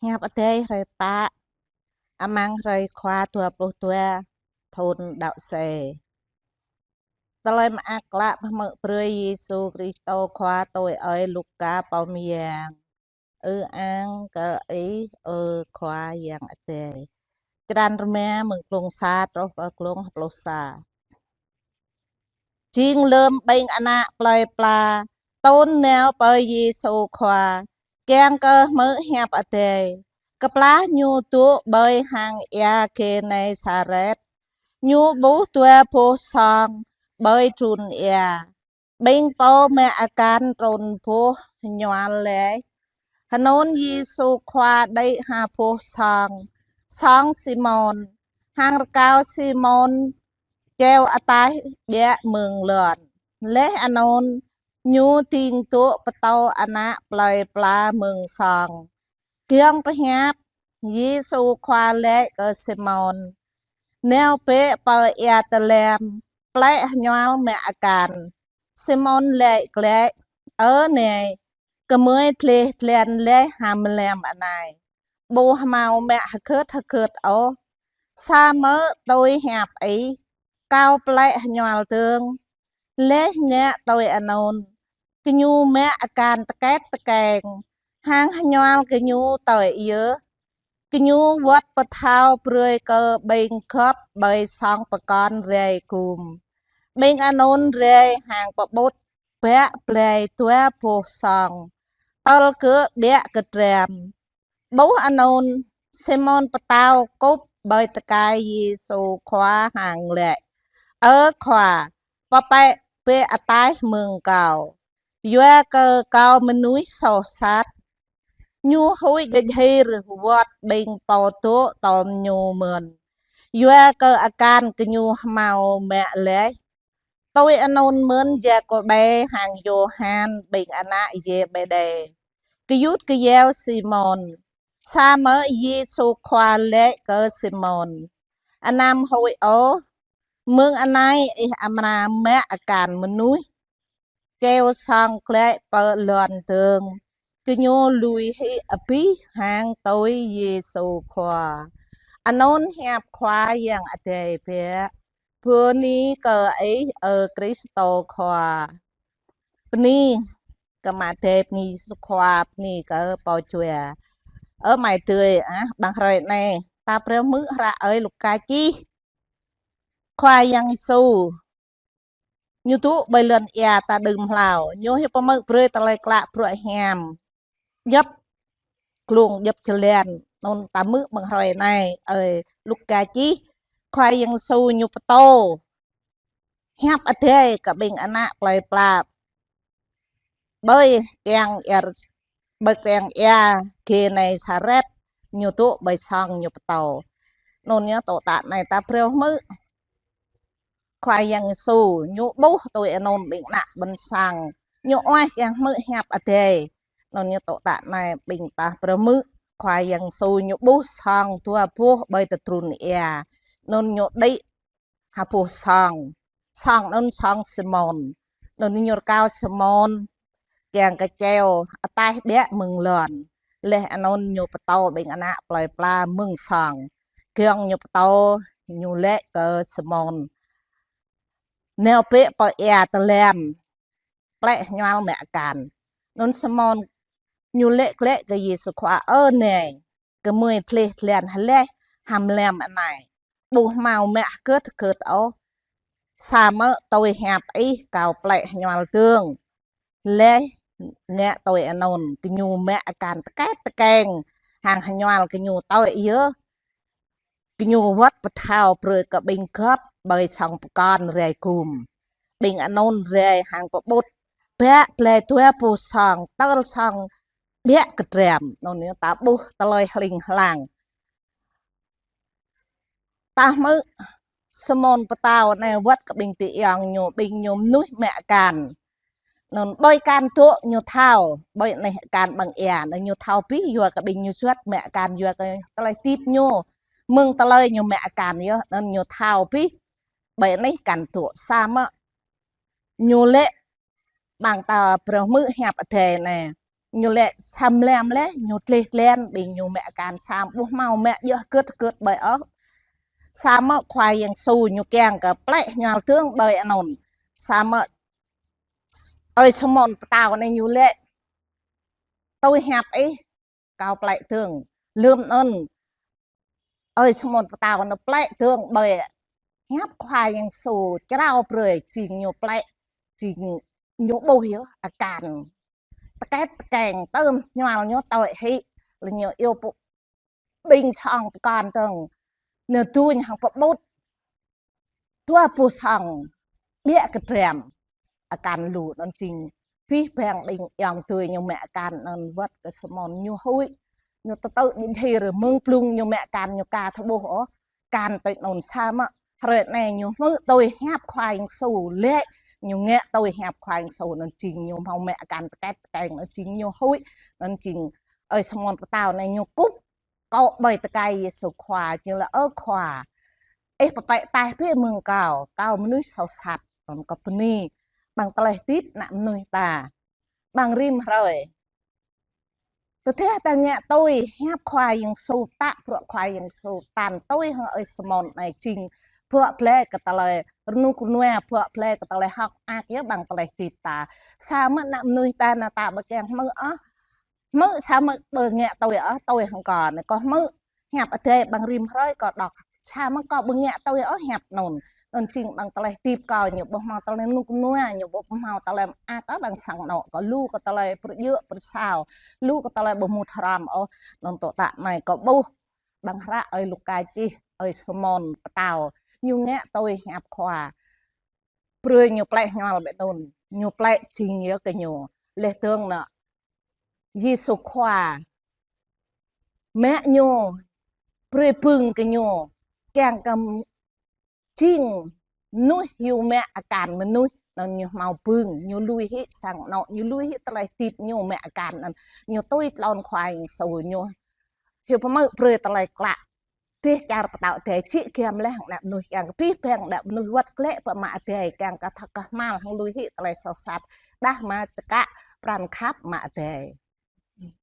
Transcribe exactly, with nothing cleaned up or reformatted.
Hiăp Adai hrơi pă, amăng hrơi Khua dua pluh dua thun đăo sĕ. Tơlơi mơak klă pơhmư̆ brơi Yêsu Krist Khua tui ơi Luka pô mơyang. Ư-ang kơ Ih, ơ Khua Yang Adai. Črăn rơma mơ̆ng glông sa truh pơ glông pluh sa. Jing lơ̆m ƀing ană plơi pla tŭn nao pơ Yêsu Khua, kiăng kơ hmư̆ hiăp Adai. Kơplah Ñu dŏ ƀơi hang ia Gênêsaret, Ñu ƀuh dua boh song ƀơi trun ia. Ƀing pô mă akan trŭn boh hơñual laih. Hơnŭn Yêsu Khua đĭ ha boh song, song Simôn, hăng rơkâo Simôn čeo ataih ƀiă mơ̆ng lŏn. Laih anŭn, Ñu ding dŏ pơtô ană plơi pla mơ̆ng song. Giŏng pơhiăp, Yêsu Khua laĭ kơ Simôn: Nao bĕ pơ ia tơlăm, plĕ hơñual mă akan. Simôn laĭ glaĭ: Ơ Nai, gơmơi dleh dlan laih ha mlam anai, ƀu hmâo mă hơgĕt hơgĕt ôh. Samơ̆ tui hiăp Ih, kâo plĕ hơñual dơ̆ng. Laih ngă tui anŭn, gơñu mă akan tơkĕt tơkeng, hăng hơñual gơñu tơi yơh. Gơñu wơ̆t pơthâo brơi kơ ƀing gŏp ƀơi song pơkŏn rai gum. Ƀing anŭn rai hăng pơƀut bă blai dua boh song, tơl kơ ƀiă kơdram. Ƀuh anŭn, Simôn Pơtâo kŭp ƀơi tơkai Yêsu Khua hăng laĭ: Ơ Khua, pơpĕ bĕ ataih mơ̆ng kâo, yua kơ kâo mơnuih soh sat. Ñu huĭ djơdjơhir wơ̆t ƀing pô dŏ tŏm Ñu mơ̆n, yua kơ akan gơñu hmâo mă laih. Tui anŭn mơ̆n Yakôbê hăng Yôhan ƀing ană Zêbêđê, gơyut gơyâo Simôn. Samơ̆ Yêsu Khua laĭ kơ Simôn: Anăm huĭ ôh, mơ̆ng anai ih amra mă akan mơnuih čeo song glaĭ pơ lŏn dơ̆ng. Gơñu lui hĭ abih hăng tui Yêsu Khua. Anŭn hiăp Khua Yang Adai biă. Bơni kơ Ih, ơ Krist Khua. Bơni kơ Ama Adai, bơni Yêsu Khua, bơni kơ Pô Jua. Ơ amai adơi ah, amăng hrơi anai, ta phrâo hmư̆ hră ơi Luka čih. Khua Yang Yêsu Ñu dŏ ƀơi lŏn ia ta đưm hlâo, Ñu hyu pơhmư̆ brơi tơlơi klă bruă hiam djŏp glông djŏp jơlan. Anŭn ta hmư̆ amăng hrơi anai, ơi Luka čih, Khua Yang Yêsu Ñu pơtô hiăp Adai kơ ƀing ană plơi pla ƀơi kiăng ia, ƀơi kiăng ia Gênêsaret, Ñu dŏ ƀơi song Ñu pơtô. Anŭn yơh tŏ tă anai ta phrâo hmư̆ Khua Yang Yêsu Ñu ƀuh tui anŭn ƀing ană ƀôn sang, ñu uaih kiăng hmư̆ hiăp Adai. Anŭn yơh tŏ tă anai ƀing ta phrâo hmư̆ Khua Yang Yêsu Ñu ƀuh song dua boh ƀơi tơdrun ia. Anŭn Ñu đĭ ha boh song. Song anŭn song Simôn. Anŭn Ñu rơkâo Simôn kiăng kơ čeo ataih ƀiă mơ̆ng lŏn. Laih anŭn Ñu pơtô ƀing ană plơi pla mơ̆ng song. Giŏng Ñu pơtô, Ñu laĭ kơ Simôn: Nao bĕ pơ ia tơlăm, plĕ hơñual mă akan. Anŭn Simôn ñu laĭ glaĭ kơ Yêsu Khua: Ơ Nai, gơmơi dleh dlan hlơi ha mlam anai, ƀu hmâo mă hơgĕt hơgĕt ôh. Samơ̆ tui hiăp Ih kâo plĕ hơñual dơ̆ng. Laih ngă tui anŭn, gơñu mă akan tơkĕt tơkeng, hăng hơñual gơñu tơi yơh. Gơñu wơ̆t pơthâo brơi kơ ƀing gŏp ƀơi song pơkŏn rai gum. Ƀing anŭn rai hăng pơƀut bă blai dua boh song, tơl song ƀiă kơdram. Anŭn yơh ta ƀuh tơlơi hling hlang. Ta hmư̆ Simôn Pơtâo anai wơ̆t kơ ƀing tơyŏng ñu, ƀing ñu mơnuih mă akan. Anŭn ƀơi akan dŏ ñu thâo, ƀơi anih akan ƀăng ia, anŭn ñu thâo abih, yua kơ ƀing ñu juăt mă akan, yua kơ tơlơi hơdip ñu mơ̆ng tơlơi ñu mă akan yơh, anŭn ñu thâo abih ƀơi anih akan dŏ. Samơ̆ ñu laĭ, ƀing ta phrâo hmư̆ hiăp Adai anai: ñu lĕ sa mlam lĕ, ñu tleh tlen, ƀing ñu mă akan sa ƀu hmâo mă djơ̆ hơgĕt hơgĕt ƀơi ôh. Samơ̆ Khua Yang Yêsu ñu kiăng kơ plĕ hñual dơ̆ng ƀơi anŭn. Samơ̆ ơi Simôn Pơtâo anai ñu lĕ: Tui hiăp ih, kâo plĕ dơ̆ng. Lơ̆m anŭn ơi Simôn Pơtâo anŭn plĕ dơ̆ng ƀơi hiăp Khua Yang Yêsu črâo brơi, jing ñu plĕ, jing ñu ƀuh yơh akan tơkĕt tơkeng, tơm hñual ñu tui hĭ, lĕ ñu iâu pơ ƀing song pơkŏn dơ̆ng, ñu duñ hăng pơƀut dua boh song ƀiă kơ tram. Akan lu anŭn jing abih bang ƀing ayŏng adơi ñu mă akan anŭn wơ̆t kơ Simôn ñu huĭ. Ñu tơtơ̆ jing hĭ rơmơ̆ng blung ñu mă akan ñu ka thâo ƀuh ôh akan tui anŭn. Samơ̆ hrơi anai ñu hmư̆ tui hiăp Khua Yang Yêsu lĕ, ñu ngă tui hiăp Khua Yang Yêsu anŭn jing ñu hmâo mă akan tơkĕt tơkeng, anŭn jing ñu huĭ. Anŭn jing ơi Simôn Pơtâo anai ñu kŭp kŏ ƀơi tơkai Yêsu Khua, ñu laĭ: Ơ Khua, ih pơpĕ taih bĕ mơ̆ng kâo, kâo mơnuih soh sat. Anŭn kâo bơni ƀing tơlơi hơdip ană mơnuih ta ƀing rĭm hrơi. Tơdah ta ngă tui hiăp Khua Yang Yêsu, ta bruă Khua Yang Yêsu, ta tui hăng ơi Simôn anai jing bruă blai kơ tơlơi rơnŭk rơnua, bruă blai kơ tơlơi hơ̆k mơak yơh ƀing tơlơi hơdip ta. Samơ̆ ană mơnuih ta anai ta ƀu kiăng hmư̆ ôh. Hmư̆ samơ̆ ƀu ngă tui ôh, tui hăng kâo anai, kâo hmư̆ hiăp Adai ƀing rĭm hrơi kâo đŏk, samơ̆ kâo ƀu ngă tui ôh hiăp anŭn. Anŭn jing ƀing tơlơi hơdip kâo ñu ƀu hmâo tơlơi rơnŭk rơnua, ñu ƀu hmâo tơlơi mơak ôh ƀing sang anŏ kâo, lu kơ tơlơi pơjơ̆ pơsao, lu kơ tơlơi ƀu mŭt hrŏm ôh. Anŭn tŏ ta anai kâo ƀuh ƀing hră ơi Luka čih, ơi Simôn Pơtâo ñu ngă tui hiăp Khua. Brơi ñu plĕ hñual ƀơi anŭn, ñu plĕ jing yơh kơ ñu. Laih dơ̆ng anŭn Yêsu Khua mă ñu, brơi bưng kơ ñu, kiăng kơ jing mơnuih hyu mă akan mơnuih. Anŭn ñu hmâo bưng, ñu lui hĭ sang anŏ, ñu lui hĭ tơlơi hơdip ñu mă akan anŭn. Ñu tui tlôn Khua Yang Yêsu, ñu hyu pơmơ̆ brơi tơlơi klă. Dêh čar pơtao Adai čih giăm laih hăng ană mơnuih kiăng kơ abih bang ană mơnuih wơ̆t glaĭ pơ Ama Adai, kiăng kơ thâo kơhma̱l hăng lui hĭ tơlơi soh sat, đah mơ̆ čơkă pran khăp Ama Adai.